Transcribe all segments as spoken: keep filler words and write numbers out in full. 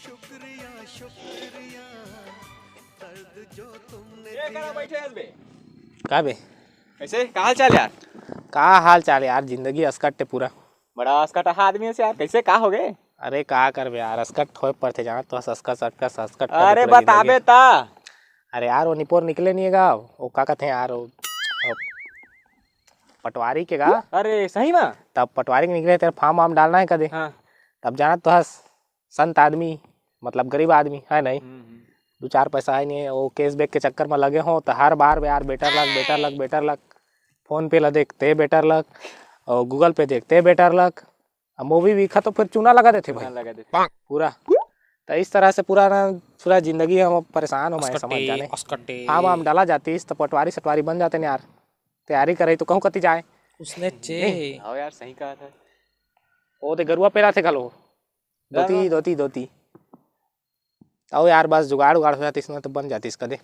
शुक्रिया, शुक्रिया, दर्द जो तुमने ये करा दिया। बैठे हस बे? का बे? कैसे? का हाल चाल यार? का हाल चाल यार? जिंदगी असकट है पूरा। बड़ा असकट आदमी है यार, कैसे, का हो गए? अरे का करबे यार, असकट होए पड़थे, जानत तो हस, असकट, असकट, असकट होए अरे पूरा बताबे जिंदगी। ता। अरे यार, वो निपोर निकले नहीं है गा, वो का कहते हैं यार, वो, वो पटवारी के गा। अरे सही में? तब पटवारी के निकले, तेरा फॉर्म वार्म डालना है कदे। हाँ। तब जानत तो हस, संत आदमी, मतलब गरीब आदमी है नहीं, हम्म, हम्म। दो चार पैसा है नहीं, वो कैशबैक के चक्कर में लगे हो तो हर बार यार, बेटर लक, बेटर लक, बेटर लक, फोन पे ला देख ते बेटर लक, और गूगल पे देख ते बेटर लक, अब मूवी भी खा तो फिर चूना लगा देथे चूना भाई। लगा देथे। पूरा। तो इस तरह से पूरा ना, पूरा जिंदगी हम परेशान हो, मैं समझ असकटे, जाने। असकटे। हाँ, हम डाला जातीस तो पटवारी सटवारी बन जाते ने यार। तैयारी करे तो कहूँ कति जाए। उसने चे। नहीं। हाँ यार, सही कहा था। वो तो गरुआ पेरा थे घलो। धोती, धोती, धोती। आओ यार, बस जुगाड़ उगाड़ हो जातीस ना तो बन जातीस कदे।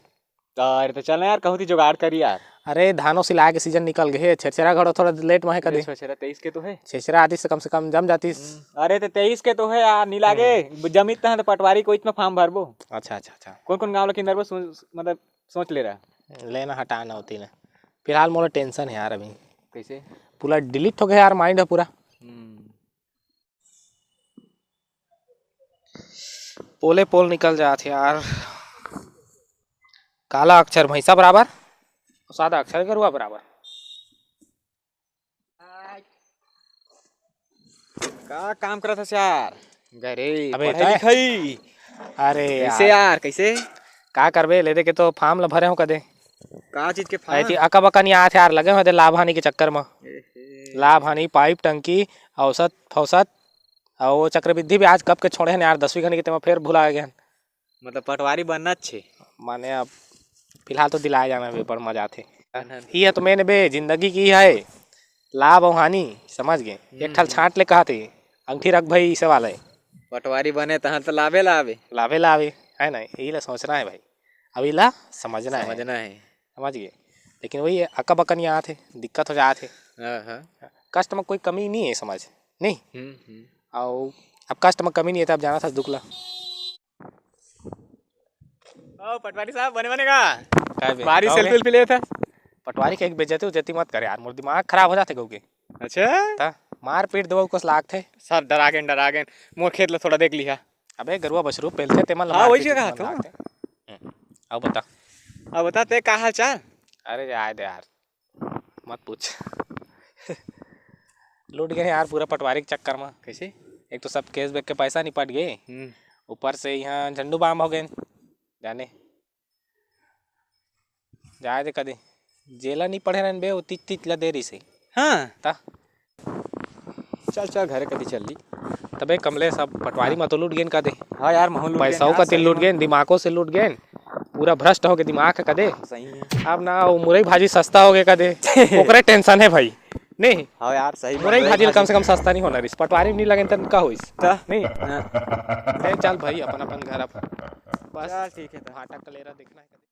अरे तो चल ना यार, कहूँ ती जुगाड़ करी यार। अरे धानो सिलाए के सीजन निकल गए हे, छेरछेरा घड़ो थोड़ा लेट में है कदे। छेरछेरा तेईस के तो है। छेरछेरा आतीस तो कम से कम जम जातीस। हम्म, अरे तो तेईस के तो है यार, नी लागे। हम्म। जमीत तहाँ तो पटवारी कोई में फॉर्म भरबो। अच्छा, अच्छा, अच्छा। कौन कौन गाँव ला किंदरबो, मतलब सोच ले रहा। लेना हटाना होती ना। फिलहाल मोला टेंशन है यार अभी। कैसे? पूरा डिलीट हो गया यार, माइंड है पूरा। हम्म। पोले पोल निकल जात हे यार। काला अक्षर भैंसा बराबर, सादा अक्षर गरुआ बराबर। का काम करत हस यार? घरे अबे पढ़ाई लिखाई? अरे कैसे यार। यार, कैसे? का करबे, ले दे के तो फॉर्म ला भरे हो कदे। का चीज के फॉर्म? अका बका नहीं आत हे यार, लगे हो दे लाभ हानि के चक्कर में। लाभ हानि, पाइप, टंकी, औसत फौसत, अउ वो चक्रवृद्धि ब्याज कब के छोड़े हन यार, दसवीं घनी के, तेमा फेर भुला गे हन। मतलब पटवारी बनना अच्छे। माने अब फिलहाल तो दिलाए जाना बे, बड़ मजा आथे। बनना। ये तो मैंने बे जिंदगी की है, लाभ अउ हानि, समझ गए। एक ठल हम्म। छांट ले कहा थे, अंगठी रख भाई, इसे वाला है। पटवारी बने तहाँ तो लाभे लाभे। लाभे लाभे, है ना? यही ला सोचना है भाई, अब इला समझना है। समझना है। समझ गए? लेकिन वही है, अका बका नहीं आत हे, दिक्कत हो जात हे। हाँ, हाँ। कष्ट में कोई कमी नहीं है, समझ, नहीं? हम्म, हम्म। अउ अब कष्ट में कमी नहीं है, तब जाना था दुख ला। ओ, पटवारी साहब, बने बने का? काय बे? बारी का हो selfie गए? Ulfie लेत हे। पटवारी के एक बेइज्जती उज्जती मत करे यार, मोर दिमाग खराब हो जाथे कहू के। अच्छा? ता, मार पीट देवो कस लागथे। सब डरा गेन, डरा गेन। मोर खेत ला थोड़ा देख लिहा। अबे गरुआ बछरू पेलथे तेमन ला हाँ, मार वही पीट कहा देवो तो। लागथे। हम्म, अब बता। अब बता, ते का हाल चाल? अरे जाए दे यार, मत पूछ। लूट गए यार पूरा पटवारी के चक्कर में। कैसे? एक तो सब कैशबैक के पैसा निपट गए, हम्म। ऊपर से यहाँ झंडू बाम हो गए जाने। जाए दे कदे। जेला नहीं पढ़े रहन बे, वो तीच तीच ला दे रही से। हाँ। ता? चल, चल, घरे कदी चल ली। तबे कमलेश, अब पटवारी हाँ। मा तो लूट गेन कदे। हाँ यार, महू लूट पैसा गेन यार, कति सही लूट में। गेन, दिमागों से लूट गेन। पूरा भ्रष्ट हो गए दिमाग है कदे। सही है। अब ना वो मुरई भाजी सस्ता हो गए कदे। ओकरे टेंशन है भाई। नहीं। हाँ यार, सही में मुरई मुरई भाजी भाजी। कम से कम सस्ता नहीं होना रिस। पटवारी नहीं लगे तन का होइस। ता? नहीं। हाँ। ले चल भाई, अपन अपन घर अब। बस। चल ठीक है ता। भाटा कलेरा देखना है।